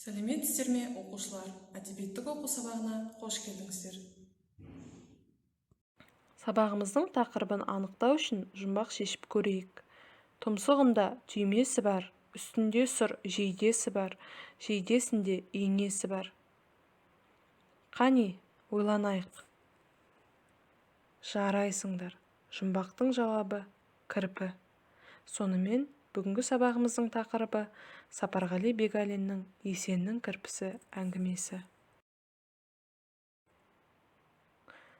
Сәлеметсіздер ме, оқушылар! Әдебиеттік оқу сабағына қош келдіңіздер. Сабағымыздың тақырыбын анықтау үшін жұмбақ шешіп көрейік. Тұмсығында түймесі бар, үстінде сұр жейдесі бар, жейдесінде иңесі бар. Қане, ойланайық. Жарайсыңдар. Жұмбақтың жауабы кірпі. Сонымен, бүгінгі сабағымыздың тақырыбы Сапарғали Бегалиннің Есеннің кірпісі әңгімесі.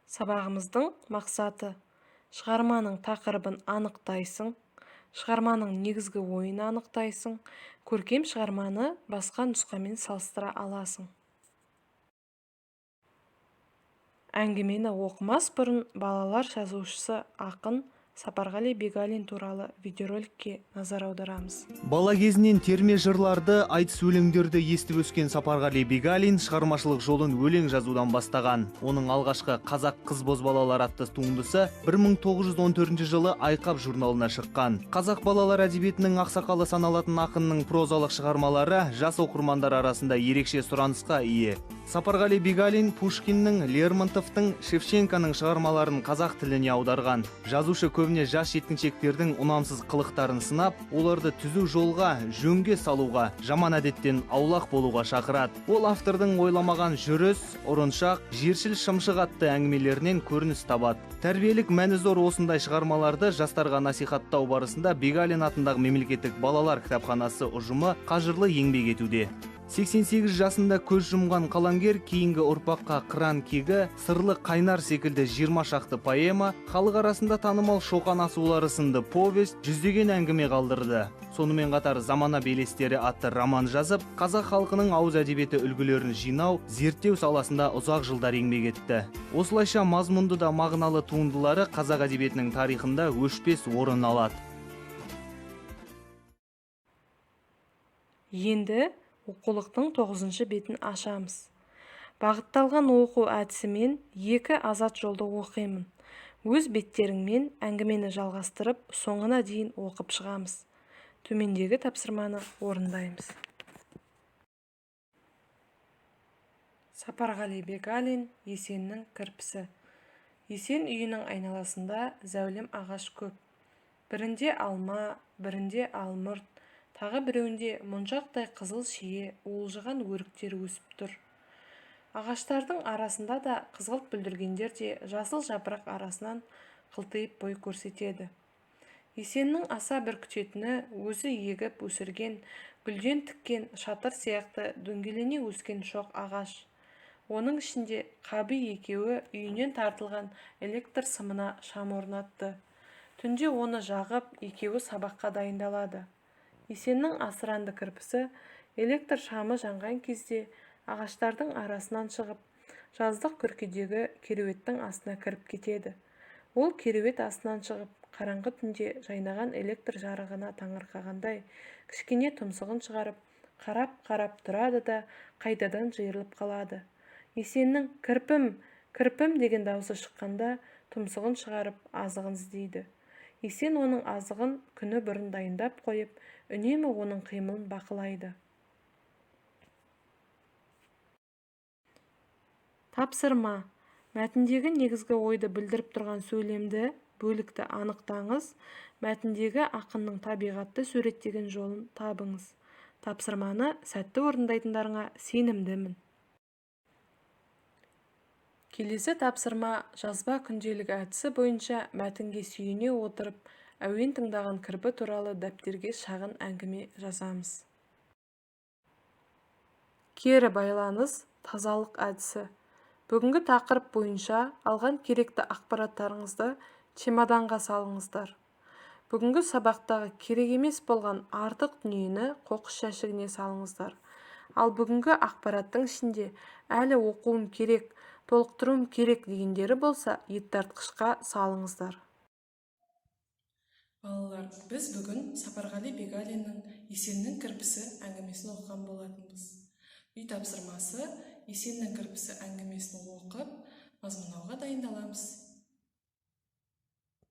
Сабағымыздың мақсаты: шығарманың тақырыбын анықтайсың, шығарманың негізгі ойын анықтайсың, көркем шығарманы басқа нұсқамен салыстыра аласың. Әңгімені оқымас бұрын балалар жазушысы ақын Сапарғали Бегалин туралы видеороликке назар аударамыз. Бала кезінен терме жырларды, айтыс өлеңдерді естіп өскен Сапарғали Бегалин шығармашылық жолын өлең жазудан бастаған. Оның алғашқы «Қазақ қыз бозбалалар» атты туындысы 1914 жылы «Айқап» журналына шыққан. Қазақ балалар әдебиетінің ақсақалы саналатын ақынның прозалық шығармалары жас оқырмандар арасында ерекше сұранысқа ие. Сапарғали Бегалин Пушкиннің, Лермонтовтың, Шевченконың шығармаларын қазақ тіліне аударған. Жазушы көбіне жас жеткіншектердің ұнамсыз қылықтарын сынап, оларды түзу жолға, жөнге салуға, жаман әдеттен аулақ болуға шақырады. Ол автордың «Ойламаған жүріс», «Ұрыншақ», «Жершіл шымшық» атты әңгімелерінен көрініс табады. Тәрбиелік мәні зор осындай шығармаларды жастарға насихаттау барысында Бегалин атындағы мемлекеттік балалар кітапханасы ұжымы қажырлы еңбек етуде. 88 жасында көз жұмған қаламгер кейінгі ұрпаққа «Қыран кегі», «Сырлы қайнар» секілді 20 шақты поэма, халық арасында танымал «Шоқан асулары» сынды повесть, жүздеген әңгіме қалдырды. Сонымен қатар «Замана белестері» атты роман жазып, қазақ халқының ауыз әдебиеті үлгілерін жинау, зерттеу саласында ұзақ жылдар еңбек етті. Осылайша мазмұнды да мағыналы туындылары қазақ әдебиетінің тарихында өшпес орын алады. Енді оқулықтың 9 бетін ашамыз. Бағытталған оқу әдісімен екі азат жолды оқимын. Өз беттеріңмен әңгімені жалғастырып, соңына дейін оқып шығамыз. Төмендегі тапсырманы орындаймыз. Сапарғали Бегалин, Есеннің кірпісі. Есен үйінің айналасында зәулім ағаш көп. Бірінде алма, бірінде алмұрт, тағы біреуінде моншақтай қызыл шие, уылжыған өріктер өсіп тұр. Ағаштардың арасында да қызғылт бүлдіргендер де жасыл жапырақ арасынан қылтиып бой көрсетеді. Есеннің аса бір күтетіні өзі егіп өсірген, гүлден тіккен шатыр сияқты дөңгелене өскен шоқ ағаш. Оның ішінде Қаби екеуі үйінен тартылған электр сымына шам орнатты. Түнде оны жағып, екеуі сабаққа дайындалады. Есеннің асыранды кірпісі электр шамы жанған кезде ағаштардың арасынан шығып, жаздық күркедегі кереуеттің астына кіріп кетеді. Ол кереует астынан шығып, қараңғы түнде жайнаған электр жарығына таңырқағандай кішкене тұмсығын шығарып, қарап-қарап тұрады да қайтадан жиырылып қалады. Есеннің «Кірпім, кірпім» деген даусы шыққанда тұмсығын шығарып, азығын іздейді. Есен оның азығын күні бұрын дайындап қойып, үнемі оның қимылын бақылайды. Тапсырма. Мәтіндегі негізгі ойды білдіріп тұрған сөйлемді, бөлікті анықтаңыз, мәтіндегі ақынның табиғатты суреттеген жолын табыңыз. Тапсырманы сәтті орындайтындарыңа сенімдімін. Келесі тапсырма жазба күнделік әдісі бойынша мәтінге сүйене отырып, әуен тыңдаған кірпі туралы дәптерге шағын әңгіме жазамыз. Кері байланыс, тазалық әдісі. Бүгінгі тақырып бойынша алған керекті ақпараттарыңызды чемоданға салыңыздар. Бүгінгі сабақтағы керек емес болған артық дүниені қоқыс жәшігіне салыңыздар. Ал бүгінгі ақпараттың ішінде әлі оқуым керек, толықтыруым керек дегендері болса, еттартқышқа салыңыздар. Балалар, біз бүгін Сапарғали Бегалиннің Есеннің кірпісі әңгімесін оқыған болатынбыз. Үй тапсырмасы: Есеннің кірпісі әңгімесін оқып, мазмұндауға дайындаламыз.